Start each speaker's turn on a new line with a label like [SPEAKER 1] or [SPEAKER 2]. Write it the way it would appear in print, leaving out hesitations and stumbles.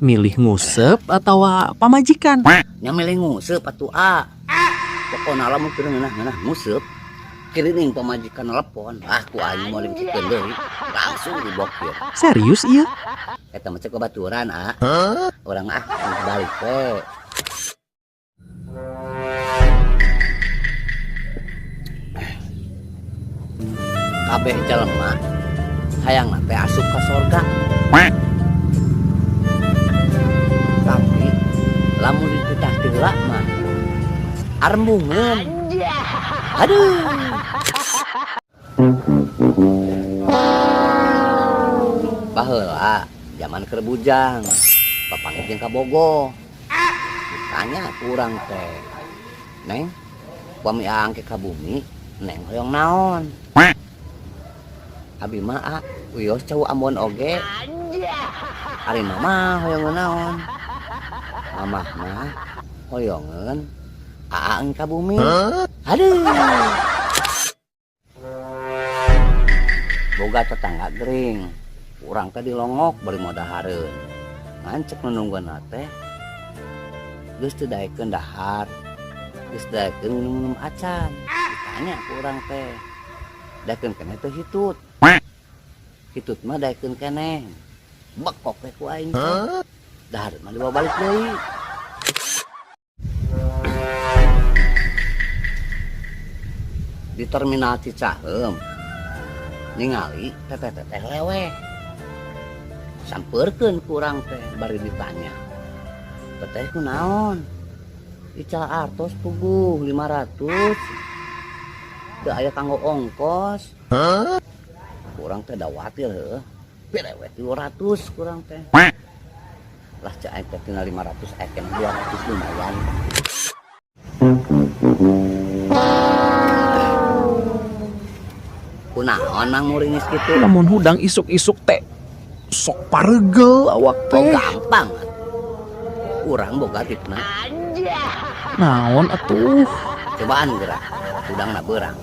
[SPEAKER 1] Milih nguseup atawa pamajikan?
[SPEAKER 2] Nya milih nguseup atuh a. Pokona lamun keur ngeunah-ngeunah nguseup, kirining pamajikan telepon, ah ku aing moal dibukikeun deui, langsung diblokir.
[SPEAKER 1] Serius ieu?
[SPEAKER 2] Eta mah cek babaturan a. Urang ah balik we. Kabeh jelema hayangna teh asup ka sorga. Tapi lamun dititah ti heula mah arembungeun. Aduh. Baheula zaman keur bujang, papanggih jeung kabogoh. Ditanya ku urang teh, "Neng, upami aang ke ka bumi, Neng hoyong naon?" Abi mah a, wios cau Ambon oge. Ari mama hoyongeun naon? Mamah mah hoyongeun aang ka bumi. Aduh. Boga tetangga gering. Urang teh dilongok bari modahareun. Ngan cek nu nungguan teh geus teu daekeun dahar. Geus daekeun minum-minum acan. Ditanya ku urang teh, daekeun keneh teu hitut? Hitut mah daekeun keneh. Bekok teh ku aing teh. Dahar mah dibawa balik deui. Di terminal Cicaheum ningali teteh-teteh leweh. Sampeurkeun ku urang teh bari ditanya. Teteh kunaon? Ical artos puguh 500. Teu aya kanggo ongkos. Kurang teh dawatir heuh. Pire we 300 kurang teh. Lah cek aing teh tina 500 aya keneh 200 lumayan. Kunaon mang muringis kitu?
[SPEAKER 1] Lamun hudang isuk-isuk teh sok paregel awak
[SPEAKER 2] Oh,
[SPEAKER 1] teh.
[SPEAKER 2] gampang. Urang boga tipna.
[SPEAKER 1] Naon atuh?
[SPEAKER 2] Cobaan gerak, hudangna beurang.